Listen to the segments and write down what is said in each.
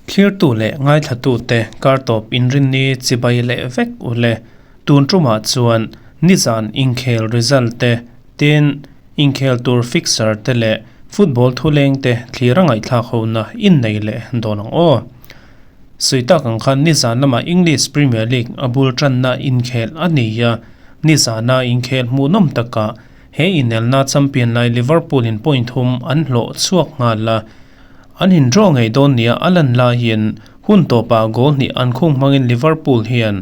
Thlirtu leh ngaithlatute kartawp inrinni chibai leh vek u le. Tun tumah chuan nizan inkhel result te, tin, inkhel tur fixture te leh football thuleng te thlir a ngaihthlak hona innei leh dawn ang aw. Sawi tak ang khan nizan lamah English Premier League a bul tanna inkhel a ni a, nizana inkhel hmuhnawm takah he inelna champion lai Liverpool in point thum an hlawh chhuak nghal a, an in draw ngei dawn nia a lan laiin hun tawpah goal hnih an khung hmangin Liverpool hian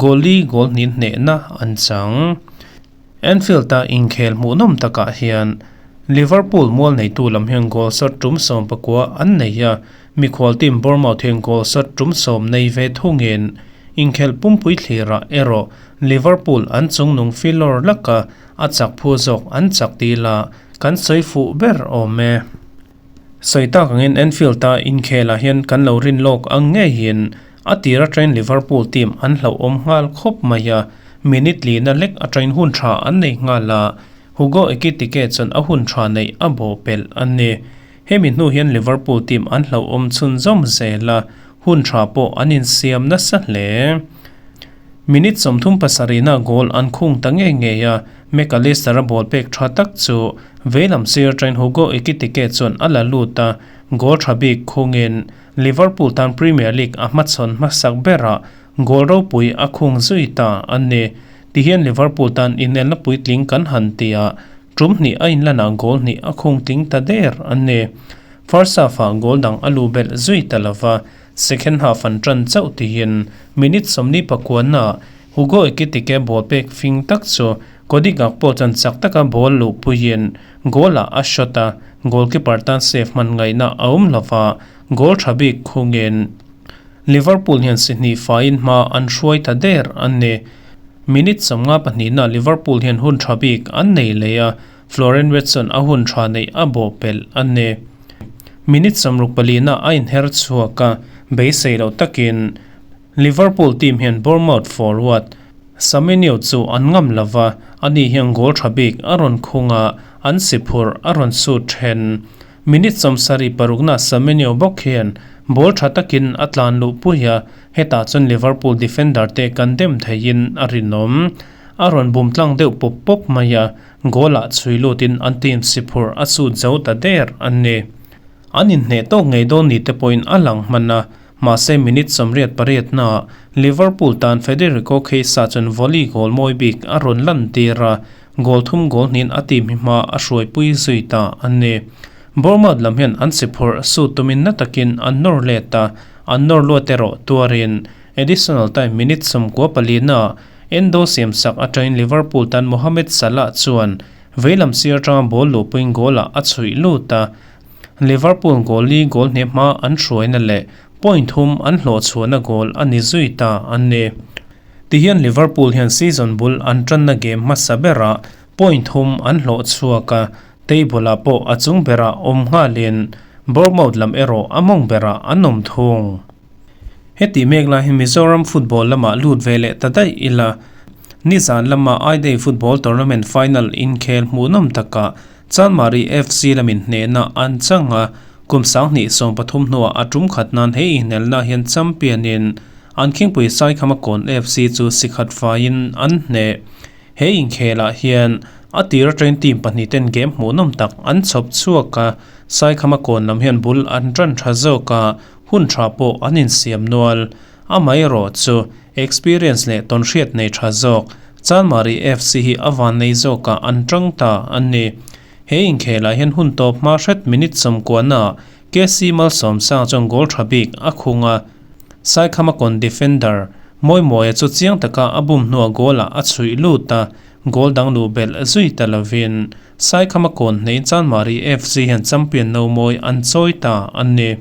goal li goal hnih hnehna an chang. Anfield-a inkhel hmuhnawm takah hian Liverpool mual neitu lam hian goal shot tum 19 an nei a, Mikhual team Bournemouth hian goal shot tum 10 nei ve thungin inkhelh pumpui thlirah erawh Liverpool an chungnung filawr laka a chak phu zawk an chak dil a, kan sawi fuh ber awm e. Sawi tak angin Anfield-a inkhelah hian kan lo rin lawk ang ngeiin a tir atangin Liverpool team an hlauhawm nghal khawp mai a, minute lina lek atangin hun tha an nei nghal a, Hugo Ekitike chuan a hun tha neih a bawhpelh a ni. Hemi hnu hian Liverpool team an hlauhawm chhunzawm zel a, hun tha pawh an insiam nasa hle. Minute 37-na goal an khung ta ngei ngei a, Mac Allister-a ball pek tha tak chu veilam sir atangin Hugo Ekitike chuan a la lut a, goal tha bik khungin Liverpool tan Premier League a hmachhawn hmasak berah goal ropui a khung zui ta a ni. Tihian Liverpool tan inelna puitling kan han ti a, Tum hnih a inlanah goal hnih a khung tling ta der a ni. First half-ah goal dang a lu belh zui ta lova, second half an tan chauh tihin minute 29-ah Hugo Ekitike ball pek fing tak chu Cody Gakpo chuan chak taka ball luh puiin goal-ah a shot a, goalkeeper tan save hman ngaihna a awm lova, goal tha bik khungin Liverpool hian si hnih faiin hma an hruai ta der a ni. Minute 52-na Liverpool hian hun tha bik an nei leh a, Florian Wirtz a hun tha neih a bawhpelh a ni. Minute 64-na a inher chhuak a, beisei loh takin Liverpool team hian Bournemouth forward Semenyo chu an ngam lova, ani hian goal tha bik a rawn khung a, an si phurh a rawn sut then. Minute 76-na Semenyo bawk hian ball tha takin a tlan luh pui a, hetah chuan Liverpool defender te kan dem theiin a rinawm. A rawn bum tlang deuh pawp pawp mai a, goal-ah chhui lutin an team si phurh a sut zo ta der a ni. An inhneh tawk ngei dawn ni te pawhin a lang hman a, mahse minute 88-naah Liverpool tan Federico Chiesa chuan volley goal mawi bik a rawn lan tir a, goal thum goal hnihin a team hi hma a hruaipui zui ta a ni. Bournemouth lam hian an si phurh sut tumin na takin an nawr let a, an nawr luat erawh tuarin additional time minute 94-naah Endo siamsak atangin Liverpool tan Mohamed Salah chuan veilam sir atanga ball luhpuiin goal-ah a chhuih lut a, Liverpool goal li goal hne hma an hruaina leh point thum an hlawh chhuahna goal a ni zui ta a ni. Tihian Liverpool hian season bul an tanna game hmasa berah point thum an hlawh chhuak a, table-ah pawh a chung berah awm nghalin Bournemouth lam erawh a mawng berah an awm thung. Heti mek lai hi Mizoram football lamah lut ve leh ta daih ila, nizan lama I-Day football tournament final inkhel hmuhnawm takah Chanmari FC lamin hnehna an chang a, kum 2013 hnuah a tum khat nan he inelna hian champion in an khingpui Saikhama Kawn FC chu sikhat faiin an hneh. He inkhelah hian a tir atangin team pahnih ten game hmuhnawm tak an chhawp chhuak a, Saikhama Kawn lam hian bul an tan tha zawk a, hun tha pawh an insiam nual. Amaherawh chu experience leh tawnhriat nei tha zawk Chanmari FC hi a van nei zawkah an tang ta a ni. He inkhelah hian hun tawp hma hret minute 90-naah KC Malsawmsang chuan goal tha bik a khung a, Saikhama kawn defender Mawimawia chu chiang taka a bum hnuah goal-ah a chhuih lut a, goal dang luh belh zui ta lovin Saikhama kawn hneiin Chanmari FC hian champion no mawi an chawi ta a ni.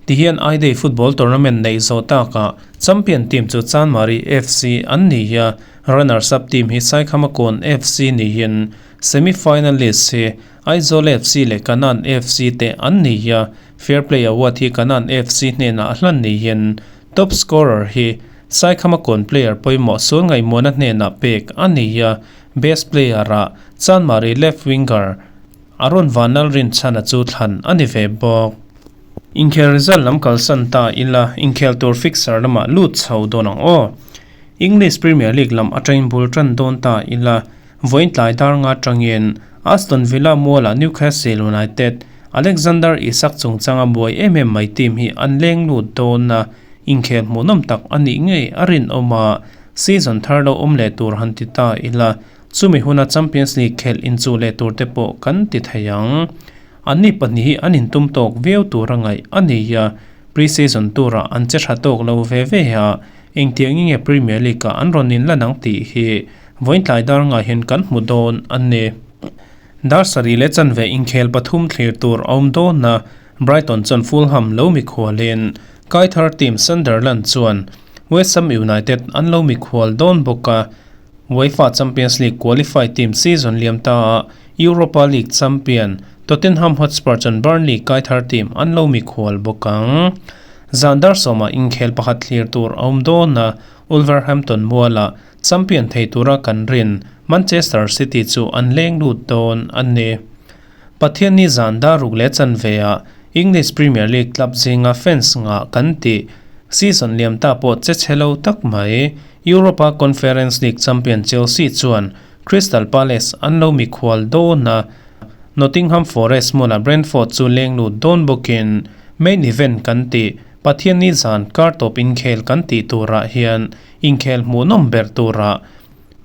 Tihian I-Day football tournament neih zawh takah champion team chu Chanmari FC an ni a, runners-up team hi Saikhama kawn FC niin semi-finalist hi Aizawl FC leh Kanan FC te an ni a, Fair Play Award hi Kanan FC hnenah a hlan niin top scorer hi Saikhama kawn player pawimawh sul ngaihmuahna hnenah pek a ni a, best player-ah Chanmari left winger. Aaron Vanlalrinchhana chu thlan a ni ve bawk. Inkhel result lam kalsan ta ila, inkhel tur fixture lamah lut chho dawn ang aw. English Premier League lam atangin bul tan dawn ta ila, vawiin tlai dar nga atangin Aston Villa mualah Newcastle United, Alexander Isak chungchanga buai em em mai team hi an leng lut dawn a, inkhel hmuhnawm tak a nih ngei a rinawm a, season thar lo awm leh tur han ti ta ila, chumi huna Champions League khelh inchuh leh tur te pawh kan ti thei ang. Anni pahnih hi an intum tawk viau tur a ngaih a ni a, pre-season turah an che tha tawk lo ve ve a, engtiang nge Premier League-ah an rawn inlan ang tih hi vawiin tlai dar ngah hian kan hmu dawn a ni. Dar sarih leh chanve inkhel pathum thlir tur a awm dawn a, Brighton chuan Fulham lo mikhualin Kaithar team Sunderland chuan West Ham United an lo mikhual dawn bawk a, UEFA Champions League qualify team season liam ta a Europa League champion Tottenham Hotspur chuan Burnley kaithar team an lo mikhual bawk ang. Zan dar sawmah inkhel pakhat thlir tur a awm dawn a, Wolverhampton mualah champion thei tura kan rin Manchester City chu an leng lut dawn a ni. Pathianni zan dar ruk leh chanve ah English Premier League club zinga fans ngah kan tih season liam ta pawh che chhe lo tak mai. Europa Conference League champion Chelsea chuan Crystal Palace an lo mikhual dawn a, Nottingham Forest hmunah Brentford chu leng lut dawn bawkin main event kan tih Pathianni zan kar tawp inkhel kan tih turah hian inkhel hmuhnawm ber turah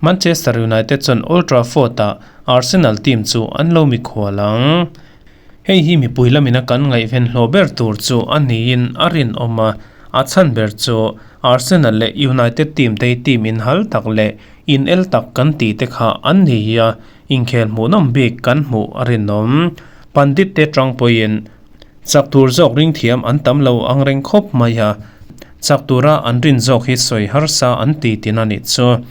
Manchester United chuan Old Trafford-ah Arsenal team chu an lo mikhual ang. Hei hi mipui lamina kan ngaihven hlawh ber tur chu a niin a rinawm a, a chhan ber chu Arsenal leh United team te hi team inhal tak leh inel tak kan tih te kha an ni a, inkhel hmuhnawm bik kan hmuh a rinawm. Pandit te tang pawhin chak tur zawk ring thiam an tam lo ang reng khawp mai a, chak tura an rin zawk hi sawi harsa an ti tin a nih chu.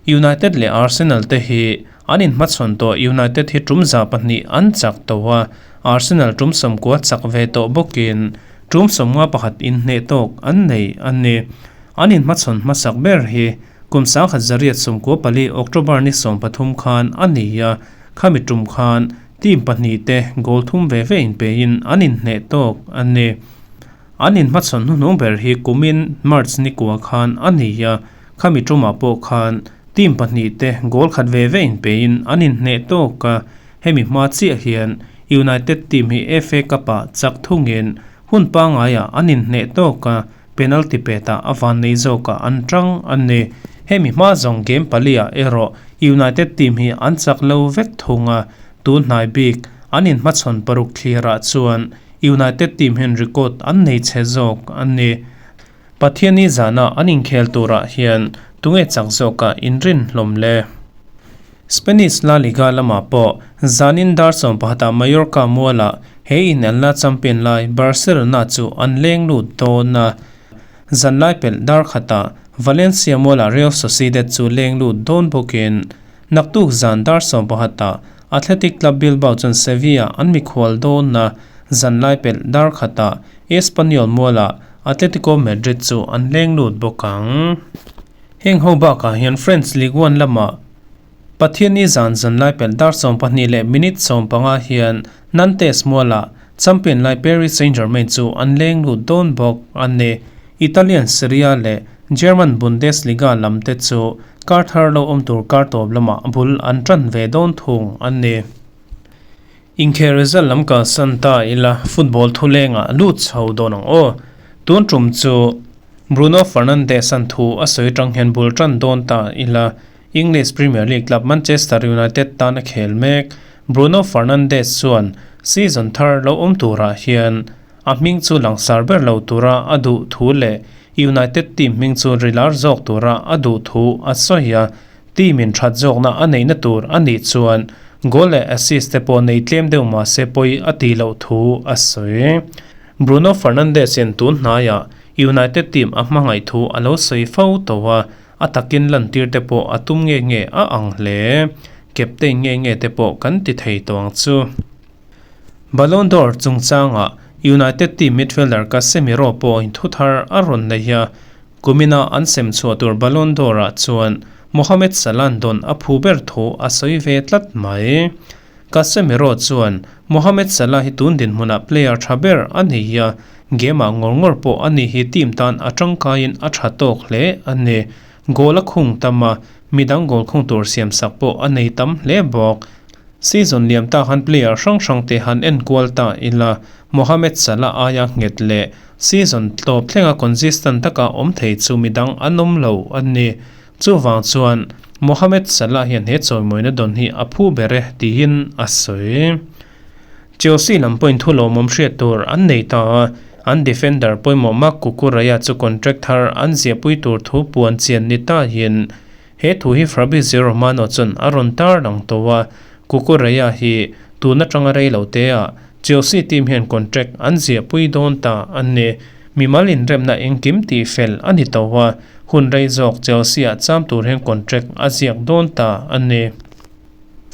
United leh Arsenal te hi An inhmachhawn tawh United hi tum 200 an chak tawh a, Arsenal tum 90 chak ve tawh bawkin tum 51 inhneh tawk an nei a ni. An inhmachhawn hmasak ber hi kum 1994 October ni 13 khan a ni a, khami tum khan team pahnih te goal thum ve ve inpein an inhneh tawk a ni. An inhmachhawn hnuhnung ber hi kumin March ni kua khan a ni a, khami tumah pawh khan team pahnih te goal khat ve ve inpein an inhneh tawk a, hemi hma chiah hian United team hi FA Cup-ah chak thungin hun pangaiah an inhneh tawk a, penalty petah a van nei zawkah an tang a ni. Hemi hma zawng game paliah erawh United team hi an chak lo vek thung a, tun hnai bik an inhmachhawn paruk thlirah chuan United team hian record an nei chhe zawk a ni. Pathianni zana an inkhel turah hian tunge chak zawka inrin hlawm le? Spanish La Liga lamah pawh zanin dar 11ah Mallorca mualah he inelna champion lai Barcelona chu an leng lut dawn a. Zanlai pelh dar khatah Valencia mualah Real Sociedad chu leng lut dawn bawkin naktuk zan dar 11ah Athletic Club Bilbao chuan Sevilla an mikhual dawn a, zanlai pelh dar khatah Espanyol mualah Atletico Madrid chu an leng lut bawk ang. Heng ho bakah hian French Ligue 1 lamah Pathianni zan zanlai pelh dar 12 leh minute 15 hian Nantes mualah champion lai Paris Saint-Germain chu an leng lut dawn bawk a ni. Italian Serie A leh German Bundesliga lam te chu kar thar lo awm tur kar tawp lamah bul an tan ve dawn thung a ni. Inkhel result lam kalsan ta ila football thulengah lut chho dawn ang aw. Tun tum chu Bruno Fernandes an thu a sawi tang hian bul tan dawn ta ila English Premier League club Manchester United tan a khel mek. Bruno Fernandes chuan season thar lo awm turah hian A hming chu langsar ber lo tura a duh thu leh United team hming chu rilar zawk tura a duh thu a sawi a, team in that zawkna a neihna tur a nih chuan goal leh assist te pawh nei tlem deuh mah se pawi a tih loh thu a sawi. Bruno Fernandes in tun hnaiah United team a hmangaih thu a lo sawi fo tawh a, a takin lantir te pawh a tum nge nge a ang hle. Captain nge nge te pawh kan ti thei tawh ang chu. Ballon d'Or chungchangah United team midfielder Casemiro pawhin thu thar a rawn nei a, kumina an sem chhuah tur Ballon d'Or-ah chuan Mohamed Salah dawn a phu ber thu a sawi ve tlat mai. Casemiro chuan Mohamed Salah hi tun dinhmunah player tha ber a ni a, game-ah ngawr ngawr pawh a ni hi team tan a tangkaiin a tha tawk hle a ni. Goal a khung tam a, midang goal khung tur siamsak pawh a nei tam hle bawk. Season liam ta khan player hrang hrang te han enkual ta ila, Mohamed Salah aia nghet leh season tawp thlenga consistent taka awm thei chu midang an awm lo a ni. Chuvang chuan Mohamed Salah hian he chawimawina dawn hi a phu ber e tiin a sawi. Chelsea lam pawhin thu lawmawm hriat tur an nei ta a, an defender pawimawh Marc Cucurella chu contract thar an ziahpui tur thu puan chian ni tahin he thu hi Fabrizio Romano chuan a rawn tar lang tawh a, Cucurella hi tun atanga rei lo te ah Chelsea team hian contract an ziahpui dawn ta a ni. Mimal inremna engkim tih fel a ni tawh a, hun rei zawk Chelsea ah cham tur hian contract a ziak dawn ta a ni.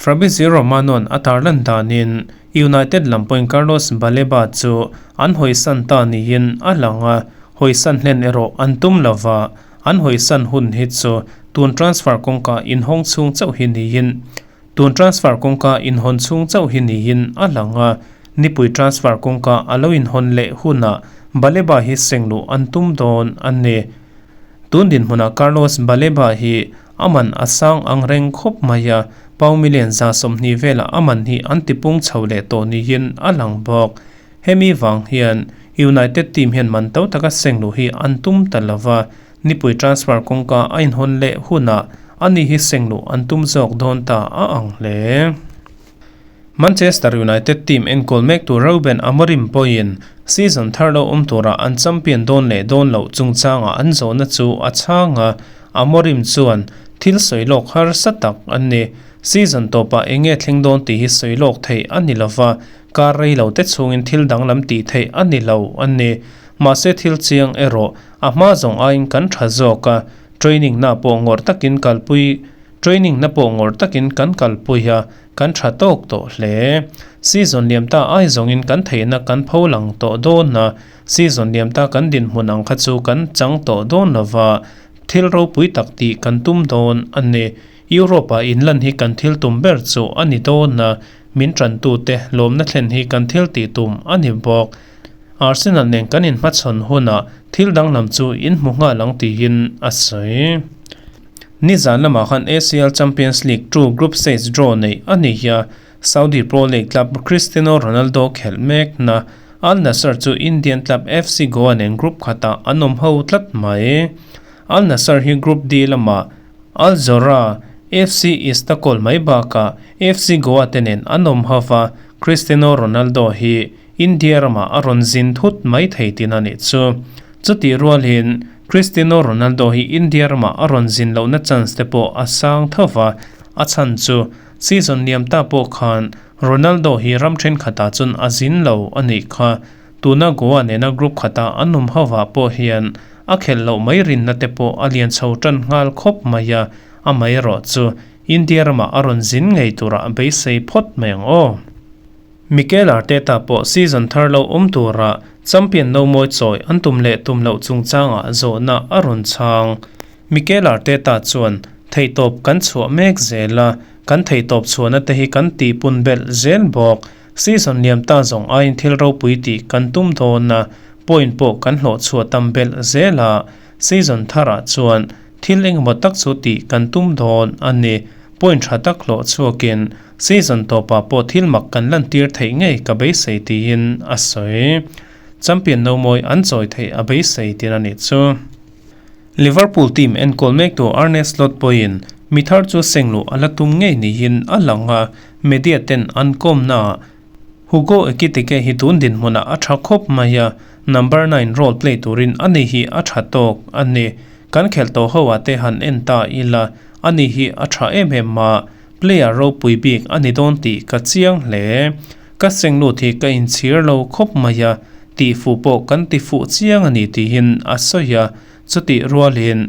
Fabrizio Romano-a'n a tarlan danin United lam pawhin Carlos Baleba chu an hawisan ta niin a lang a, hawisan hlen erawh an tum lova, an hawisan hun hi chu tun transfer kawngka inhawng chhung chauh hi niin Tun transfer kawngka inhawn chhung chauh hi niin a lang a, nipui transfer kawngka a lo inhawn leh hunah Baleba hi sengluh an tum dawn a ni. Tun dinhmunah Carlos Baleba hi a man a sang ang reng khawp mai a, pau million 20 velah a man hi an tipung chho leh tawh niin a lang bawk. Hemi vang hian United team hian man to taka sengluh hi an tum ta lova, Nipui transfer kawngka a inhawn leh hunah ani hi sengluh an tum zawk dawn ta a ang hle. Manchester United team enkawl mektu Ruben Amorim pawhin season thar lo awm tura an champion dawn leh dawn loh chungchangah an zawhna chu a chhang a, Amorim chuan thil sawi lawk harsa tak a ni. Season tawpah eng nge thleng dawn tih hi sawi lawk theih a ni lova, kar rei lo te chhungin thil danglam tih theih a ni lo a ni. Mahse thil chiang erawh A hma zawng aiin kan tha zawk a, training na pawh ngawrh takin kalpui training na pawh ngawrh takin kan kalpui a, kan tha tawk tawh hle. Season liam ta ai zawngin kan theihna kan pho lang tawh dawn a, season liam ta kan dinhmun ang kha chu kan chang tawh dawn lova, thil ropui tak tih kan tum dawn a ni. Europe-ah inlan hi kan thil tum ber chu a ni dawn a, min tantute lawmna thlen hi kan thil tih tum a ni bawk. Arsenal nen kan inhmachhawn hunah thil danglam chu in hmu nghal ang tiin a sawi. Nizan lamah khan ACL Champions League 2 group stage draw neih a ni hi a, Saudi Pro League club Cristiano Ronaldo khelh mekna Al Nassr chu Indian club FC Goa nen group khatah an awm ho tlat mai. Al Nassr hi Group D lamah Al Zawraa, FC Istiklol mai bakah FC Goa te nen an awm ho va, Cristiano Ronaldo hi India ramah a rawn zin thut mai thei tin a nih chu. Chutih rualin Cristiano Ronaldo hi India ramah a rawn zin lohna chance te pawh a sang tho va, a chhan chu season liam ta pawh khan Ronaldo hi ram thenkhatah chuan a zin lo a nih kha. Tuna Goa nena group khata an awm hovah pawh hian a khelh loh mai rinna te pawh a lian chho tan nghal khawp mai a, amaherawh chu India ramah a rawn zin ngei turah beisei phawt mai ang aw. Mikel Arteta pawh season thar lo awm tura champion no mawi chawi an tum leh tum loh chungchangah zawhna a rawn chhang. Mikel Arteta chuan, Theihtawp kan chhuah mek zel a, kan theihtawp chhuahna te hi kan tihpun belh zel bawk. Season liam ta zawng aiin thil ropui tih kan tum dawn a, point pawh kan hlawh chhuah tam belh zel a, season tharah chuan thil engemaw tak chu tih kan tum dawn a ni. Point tha tak hlawh chhuakin season tawpah pawh thil mak kan lantir theih ngei ka beisei tiin a sawi. Champion no mawi an chawi theih a beisei tir a nih chu. Liverpool team enkawl mektu Arne Slot pawhin mi thar chu sengluh a la tum ngei niin a lang a, media ten an kawmnaah Hugo Ekitike hi tun dinhmunah a tha khawp mai a, number 9 role play turin ani hi a tha tawk a ni. Kan khelh tawh ho ah te han en ta ila, ani hi a tha em em a, player ropui bik a ni dawn tih ka chiang hle. Ka senglut hi ka inchhir lo khawp mai a, tihfuh pawh kan tifuh chiang a ni tiin a sawi a, chutih rualin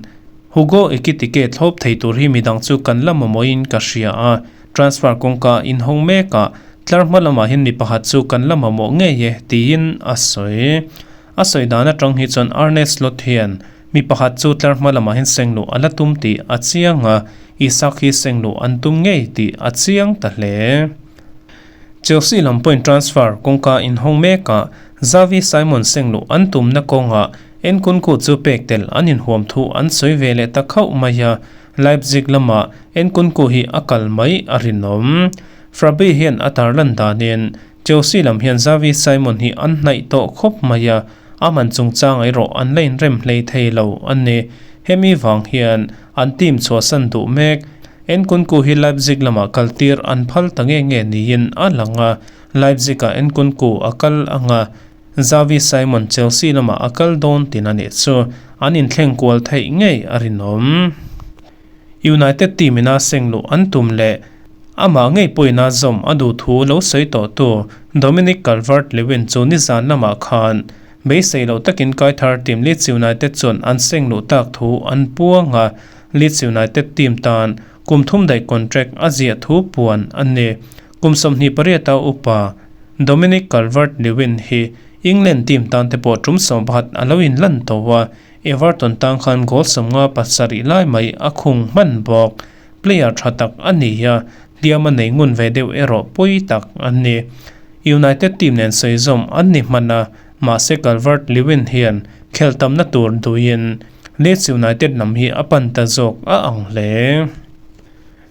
Hugo Ekitike thlawp thei tur hi midang chu kan la mamawhin ka hria a, transfer kawngka inhawng mekah tlar hma lamah hian mi pakhat chu kan la mamawh ngei e tiin a sawi. A sawi dan atang hi chuan Arne Slot hian mi pakhat chu tlar hma lamah hian sengluh a la tum tih a chiang a, Isak hi sengluh an tum ngei tih a chiang ta hle. Chelsea lam pawhin transfer kawngka inhawng mekah Xavi Simons sengluh an tumna kawngah Nkunku chu pek tel an inhuam thu an sawi ve leh ta khauh mai a, Leipzig lamah Nkunku hi a kal mai a rinawm. Frabi hian a tarlan danin Chelsea lam hian Xavi Simons hi an hnaih tawh khawp mai a, a man chungchang erawh an la inrem hlei thei lo a ni. Hemi vang hian an team chhuahsan duh mek. Nkunku hi Leipzig lamah kaltir an phal ta nge nge niin a lang a, Leipzig-ah Nkunku a kal ang a, Xavi Simon Chelsea lamah a kal dawn tin a nih chu an inthleng kual theih ngei a rinawm. United team ina seng luh an tum leh amah ngei pawhin a zawm a duh thu lo sawi tawhtu Dominic Calvert-Lewin chu nizan lamah khan beisei loh takin Kaithar team Leeds United chuan an seng luh tak thu an puang a, Leeds United team tan kum thum daih contract a ziah thu puan a ni. Kum 28 a upa Dominic Calvert-Lewin hi England team tan te pawh tum 11 a lo inlan tawh a, Everton tan khan goal 57 lai mai a khung hman bawk. Player tha tak a ni a, hliam a nei ngun ve deuh erawh pawi tak a ni. United team nen sawi zawm an ni hman a, mahse Calvert-Lewin hian khel tamna tur duhin Leeds United lam hi a pan ta zawk a ang hle.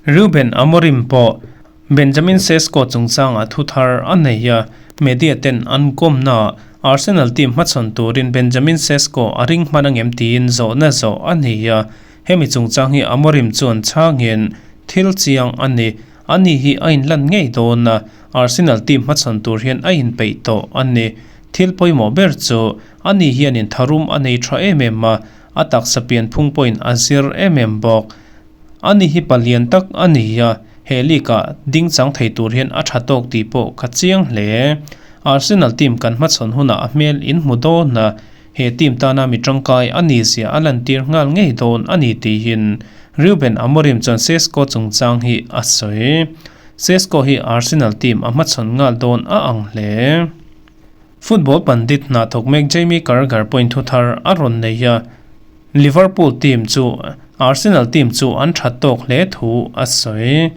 Ruben Amorim pawh Benjamin Sesko chungchangah thu thar a nei a, media ten an kawmnaah Arsenal team hmachhawn turin Benjamin Sesko a ring hman angem tiin zawhna zawh a nei a, hemi chungchang hi Amorim chuan chhangin thil chiang a ni. Ani hi a inlan ngei dawn a, Arsenal team hmachhawn tur hian a inpeih tawh a ni. Thil pawimawh ber chu Ani hianin tharum a nei tha em em a, a taksa pianphung pawhin a zir em em bawk. Ani hi palian tak a ni a, he league-ah ding chang thei tur hian a tha tawk tih pawh ka chiang hle. Arsenal team kan hmachhawn hunah a hmel in hmu dawn a, he team tana mi tangkai a ni zia a lantir nghal ngei dawn a ni tiin Ruben Amorim chuan Sesko chungchang hi a sawi. Sesko hi Arsenal team a hmachhawn nghal dawn a ang hle. Football pandit hna thawk mek Jamie Carragher pawhin thu thar a rawn nei a, Liverpool team chu Arsenal team chu an that tawk hle thu a sawi.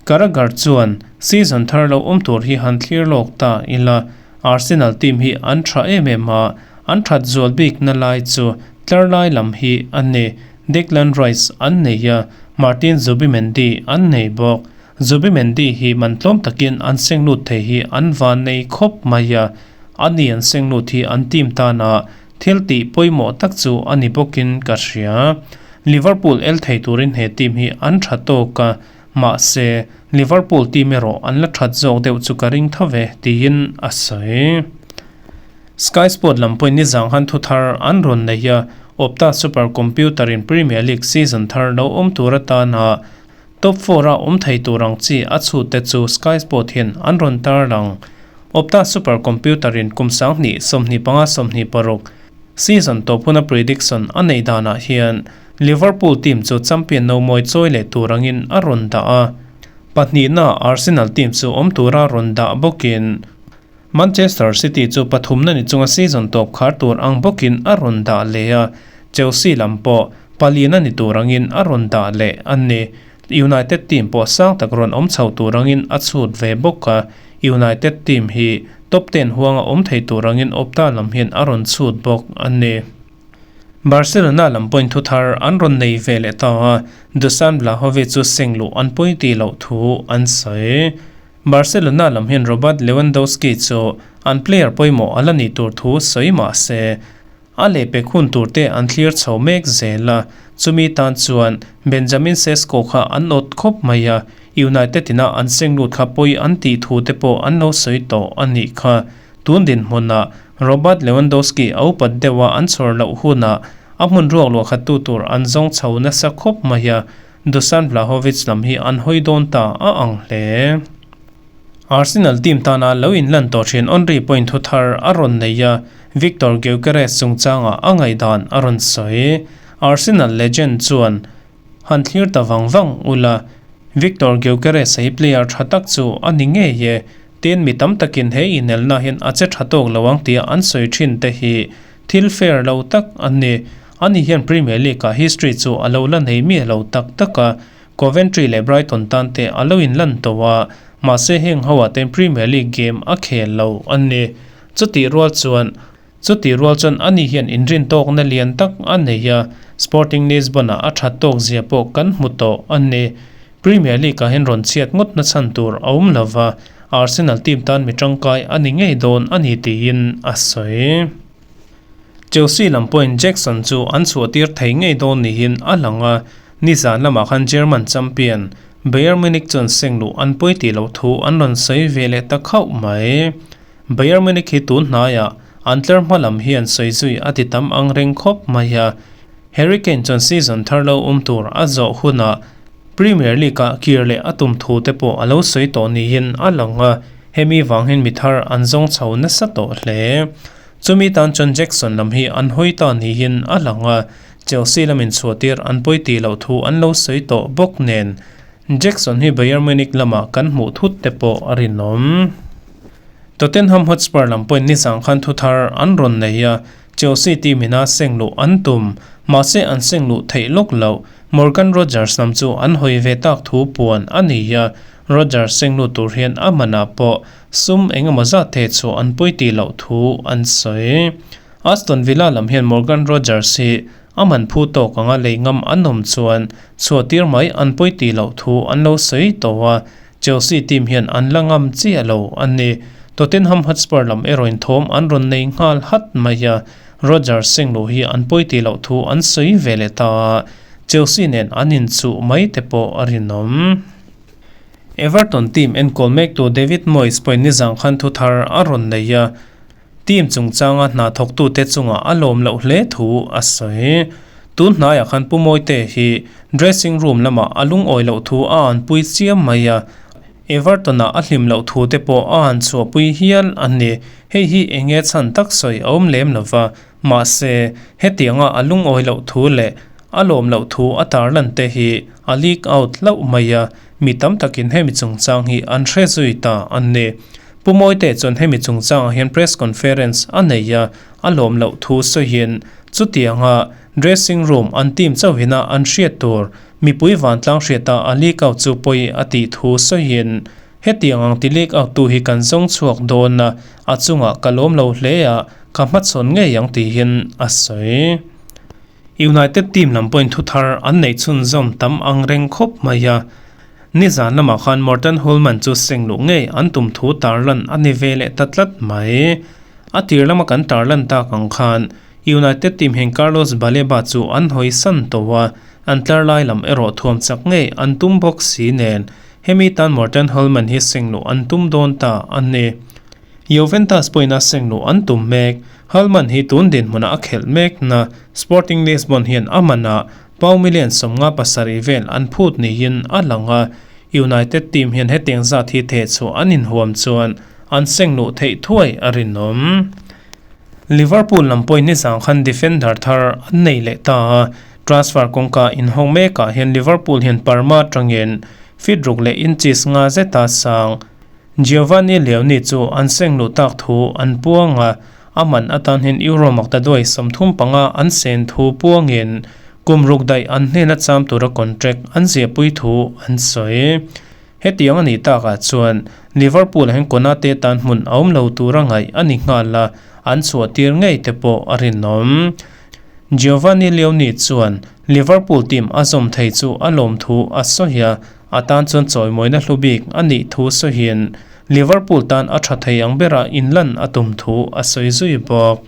Carragher chuan, Season thar lo awm tur hi han thlir lawk ta ila, Arsenal team hi an tha em em a, an that zual bikna lai chu tlar lai lam hi a ni. Declan Rice an nei a, Martin Zubimendi an nei bawk. Zubimendi hi man tlawm takin an seng lut thei hi an van nei khawp mai a, ani an seng lut hi an team tana thil tih pawimawh tak chu a ni bawkin ka hria. Liverpool el thei turin he team hi an tha tawk a, mahse Liverpool team erawh an la that zawk deuh chu ka ring tho ve, tiin a sawi. Sky Sport lam pawhin nizang han thu thar an rawn nei a, Opta Super Computer in Premier League season thar lo awm tur atana Top four a awm thei tur ang chi a chhut te chu Sky Sport hian an rawn tar lang. Opta Super Computer in kum 2025 26 season tawp huna prediction a neih danah hian Liverpool team chu champion no mawi chawi leh tur angin a rawn dah a. Pahnihna Arsenal team chu awm tura rawn dah bawkin Manchester City chu pathumna ni chunga season tawp khar tur ang bawkin a rawn dah leh a, Chelsea lam pawh palina ni tur angin a rawn dah leh a ni. United team pawh sang tak rawn awm chho tur angin a chhut ve bawk a, United team hi top ten huanga awm thei tur angin Opta lam hian a rawn chhut bawk a ni. Barcelona lam pawhin thu thar an rawn nei ve leh ta a, Dusan Vlahovic chu seng luh an pawi tih loh thu an sawi. Barcelona lam hian Robert Lewandowski chu an player pawimawh a la nih tur thu sawi mah se, a lehpek hun tur te an thlir chho mek zel a, chumi tan chuan Benjamin Sesko kha an awt khawp mai a, United ina an seng lut kha pawi an tih thu te pawh an lo sawi tawh a nih kha. Tun dinhmunah Robert Lewandowski a upat deuh a an chhawr loh hunah a hmun ruak luah khat tu tur an zawng chho nasa khawp mai a, Dusan Vlahovic lam hi an hawi dawn ta a ang hle. Arsenal team tana lo inlan tawh thin Henry pawhin thu thar a rawn nei a, Viktor Gyökeres chungchangah a ngaihdan a rawn sawi. Arsenal legend chuan han thlir ta vang vang ula, Viktor Gyökeres hi player tha tak chu a ni ngei e, tin mi tam takin he inelna hian a che tha tawk lo ang tia an sawi thin te hi Thil fair lo tak a ni. Ani hian Premier League-ah history chu a lo la nei miah lo tak tak a, Coventry leh Brighton tan te a lo inlan tawh a, Mahse heng ho ah ten Premier League game a khel lo a ni. Chutih rual chuan chutih rual chuan ani hian inrin tawkna lian tak a nei a, Sporting Lisbon ah a that tawk zia pawh kan hmu tawh a ni. Premier League ah hian rawn chhiat ngawt na chhan tur a awm lova, Arsenal team tan mi tangkai a ni ngei dawn a ni tiin a sawi. Chelsea lam pawhin Jackson chu an chhuahtir thei ngei dawn niin a lang a, nizan lamah khan German champion Bayern Munich chuan seng luh an pawi tih loh thu an rawn sawi ve leh ta khauh mai. Bayern Munich hi tun hnaiah an tlar hma lam hian sawi zui a ti tam ang reng khawp mai a, Harry Kane chuan season thar lo awm tur a zawh hunah Premier League-ah kir leh a tum thu te pawh a lo sawi tawh niin a lang a, hemi vang hian mi thar an zawng chho nasa tawh hle. Chumi tan chuan Jackson lam hi an hawi ta niin a lang a, Chelsea lamin chhuahtir an pawi tih loh thu an lo sawi tawh bawk nen Jackson hi Bayern Munich lamah kan hmuh thut te pawh a rinawm. Tottenham Hotspur lam pawhin nizang khan thu thar an rawn nei a, Chelsea team ina seng luh an tum, mahse an seng luh theih lawk loh. Morgan Rogers lam chu an hawi ve tak thu puan a ni a, Rogers seng lut tur hian a manah pawh sum eng emaw zat thei chu an pawi tih loh thu an sawi. Aston Villa lam hian Morgan Rogers hi a man phu tawk anga lei ngam an awm chuan chhuahtir mai an pawi tih loh thu an lo sawi tawh a, Chelsea team hian an la ngam chiah lo a ni. Tottenham Hotspur lam erawhin thawm an rawn nei nghal hat mai a, Rodgers sengluh hi an pawi tih loh thu an sawi ve leh ta a, Chelsea nen an inchuh mai te pawh a rinawm. Everton team enkawl mektu David Moyes pawhin nizang khan thu thar a rawn nei a, Team chungchanga hna thawktute chungah a lawm loh hle thu a sawi. Tun hnaiah khan Pu Mawite hi dressing room lamah a lungawi loh thu a anpui chiam mai a, Everton-ah a hlim loh thu te pawh a han chhuahpui hial a ni. Hei hi eng nge chhan tak sawi a awm lem lo va, mahse, hetianga a lungawi loh thu leh a lawm loh thu a tarlan te hi a leak out hlauh mai a, mi tam takin hemi chungchang hi an hre zui ta a ni. Pu Mawite chuan hemi chungchangah hian press conference a nei a, a lawm loh thu sawiin chutianga dressing room an team chauhina an hriat tur mipui vantlang hriata a leak out chu pawi a tih thu sawiin hetiang ang ti leak out tu hi kan zawng chhuak dawn a, a chungah ka lawm lo hle a, ka hmachhawn ngei ang tihin a sawi. United team lam pawhin thuthar an neih chhunzawm tam ang reng khawp mai a. Nizan lamah khan Morten Hjulmand chu seng luh ngei an tum thu tarlan a ni ve leh ta tlat mai. A tir lama kan tarlan tak ang khan United team hian Carlos Baleba chu an hawi san tawh a, an tlar lai lam erawh thuam chak ngei an tum bawk si nen hemi tan Morten Hjulmand hi seng luh an tum dawn ta a ni. Juventus pawhin a seng luh an tum mek. Hjulmand hi tun dinhmunah a khelh mek na Sporting Lisbon hian a manah Pau million 57 vel an phut niin a lang a, United team hian hetiang zat hi theh chhuah an inhuam chuan an seng luh theih thuai a rinawm. Liverpool lam pawhin nizang khan defender thar an nei leh ta a, transfer kawngka inhawng mekah hian Liverpool hian Parma atangin feet ruk leh inches nga zeta sang Giovanni Leoni chu an seng luh tak thu an puang a, A man atan hian Euro maktaduai 35 an sen thu puangin kum ruk daih an hnena cham tura contract an ziahpui thu an sawi. Hetiang a nih takah chuan Liverpool ah hian Konate tan hmun a awm lo tura ngaih a ni nghal a, an chhuahtir ngei te pawh a rinawm. Giovanni Leoni chuan Liverpool team a zawm thei chu a lawm thu a sawi a, A tan chuan chawimawina hlu bik a nih thu sawiin Liverpool tan a tha thei ang bera inlan a tum thu a sawi zui bawk.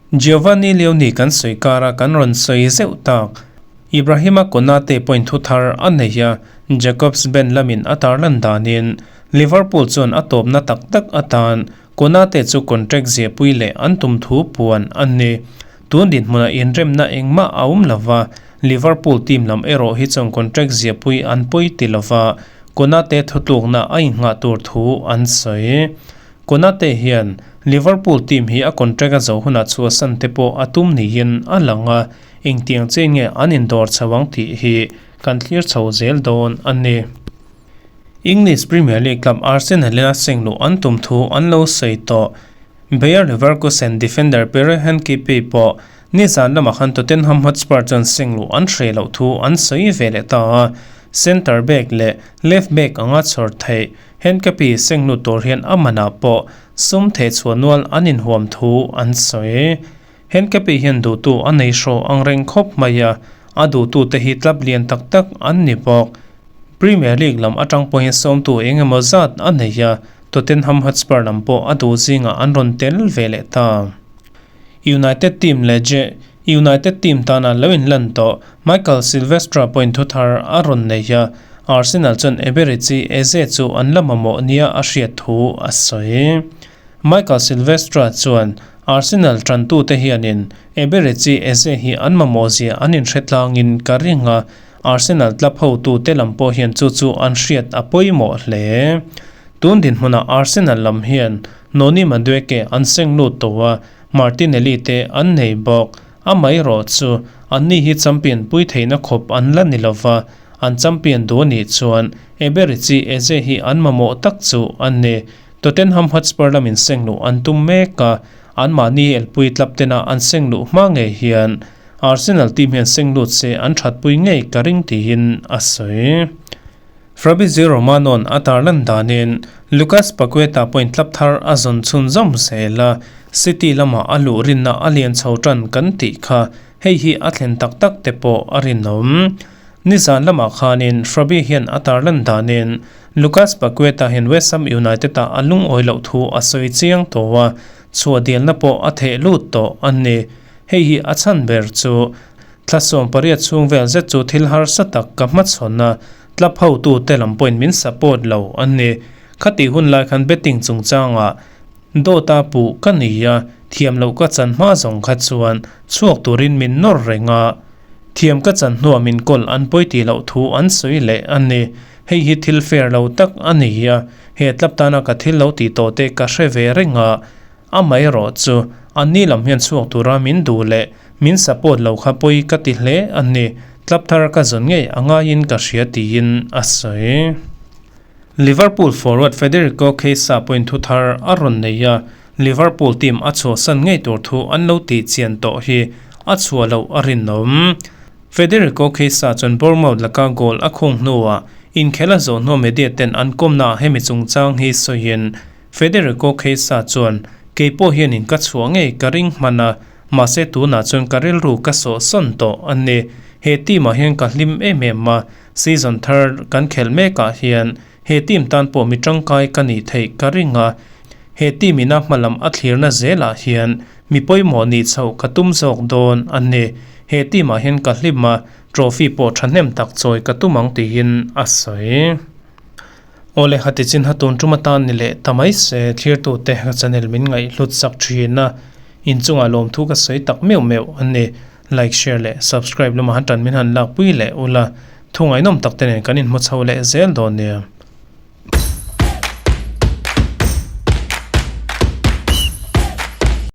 Giovanni Leoni kan sawi kara kan rawn sawi zeuh tak. Ibrahima Konate pawhin thu thar a nei a, Jacobs Ben lamin a tarlan danin Liverpool chuan a tawpna tak tak atan Konate chu contract ziahpui leh an tum thu puan a ni. Tun dinhmunah inremna engmah a awm lova, Liverpool team lam erawh hi chuan contract ziahpui an pawi ti lova, Konate thutlukna a inghah tur thu an sawi. Konate hian Liverpool team hi a contract a zo hunah chhuahsan te pawh a tum niin a lang a, engtiang chian nge an indawr chho ang tih hi kan thlir chho zel dawn a ni. English Premier League club Arsenal in a seng luh an tum thu an lo sawi tawh. Bayer Leverkusen defender Pierre Henkipe pawh nizan lamah khan Tottenham Hotspur chuan seng luh an hreh loh thu an sawi ve leh ta a. Centre back leh left back anga chhawr theih Henkapi sengnu tur hian a manah pawh sum thehchhuah nual an inhuam thu an sawi. Henkapi hian duhtu a nei hraw ang reng khawp mai a, a duhtute hi tlap lian tak tak an ni bawk. Premier League lam atang pawhin sawmtu eng emaw zat a nei a, Tottenham Hotspur lam pawh a duh zingah an rawn tel ve leh ta. United team leh United team tana lo inlan tawh Michael Silvestre pawhin thuthar a rawn nei a, Arsenal chuan Eberechi Eze chu an la mamawh nia a hriat thu a sawi. Michael Silvestre chuan Arsenal tantute hianin Eberechi Eze hi an mamawh zia an inhre tlangin ka ring a, Arsenal club hotute lam pawh hian chu chu an hriat a pawimawh hle. Tun dinhmunah Arsenal lam hian Noni Madueke an seng lut tawh a, Martinelli te an nei bawk. Amaherawh chu, anni hi champion pui theihna khawp an la ni lova, an champion duh anih chuan Eberechi Eze hi an mamawh tak chu a ni. Tottenham Hotspur lamin seng luh an tum mek a, anmahni elpui club tena an seng luh hma ngei hian Arsenal team hian seng lut se an thatpui ngei ka ring tiin a sawi. Fabrizio Romano'n a tarlan danin Lucas Paqueta point tlap thar a zawn chhunzawm zel a, City lamah a luh rinna a lian chho tan kan tih kha hei hi a thlen tak tak te pawh a rinawm. Nizan lamah khanin Fabi hian a tarlan danin Lucas Paqueta hian West Ham United-ah a lungawi loh thu a sawi chiang tawh a, chhuah dialna pawh a theh lut tawh a ni. Hei hi a chhan ber chu Thlasawm pariat chhung vel zet chu thil harsa tak ka hmachhawn a, club hotute lam pawhin min support lo a ni. Khatih hun lai khan betting chungchangah dawta puh ka ni a, thiam loh ka chan hma zawng kha chuan chhuak turin min nawr reng a. Thiam ka chan hnuah min kawl an pawi tih loh thu an sawi leh a ni. Hei hi thil fair lo tak a ni a, he club tana ka thil lo tih tawh te ka hre ve reng a. Amaherawh chu, anni lam hian chhuak tura min duh leh min support lo kha pawi ka ti hle a ni, club thar ka zawn ngei a ngaiin ka hria tiin a sawi. Liverpool forward Federico Chiesa pawhin thu thar a rawn nei a, Liverpool team a chhuahsan ngei tur thu an lo tih chian tawh hi a chhuah loh a rinawm. Federico Chiesa chuan Bournemouth laka goal a khung hnuah inkhel a zawh hnuah media ten an kawmnaah hemi chungchang hi sawiin Federico Chiesa chuan, Kei pawh hianin ka chhuah ngei ka ring hman a, mahse tunah chuan ka rilru ka sawhsawn tawh a ni. He team ah hian ka hlim em em a, season thar kan khelh mekah hian he team tan pawh mi tangkai ka nih theih ka ring a, he team ina hmalam a thlirna zelah hian mi pawimawh nih chhoh ka tum zawk dawn a ni. He team ah hian ka hlim a, trophy pawh thahnem tak chawi ka tum ang tiin a sawi. Awle hati chin ha tun tum atan ni leh ta mai se thlirtute ka channel min ngaihhlut sak thin a, inchungah lawmthu ka sawi tak meuh meuh a ni. Like, share leh subscribe lamah han tan min han lakpui leh ula, thu ngaihnawm tak te nen kan inhmu chho leh zel dawn nia.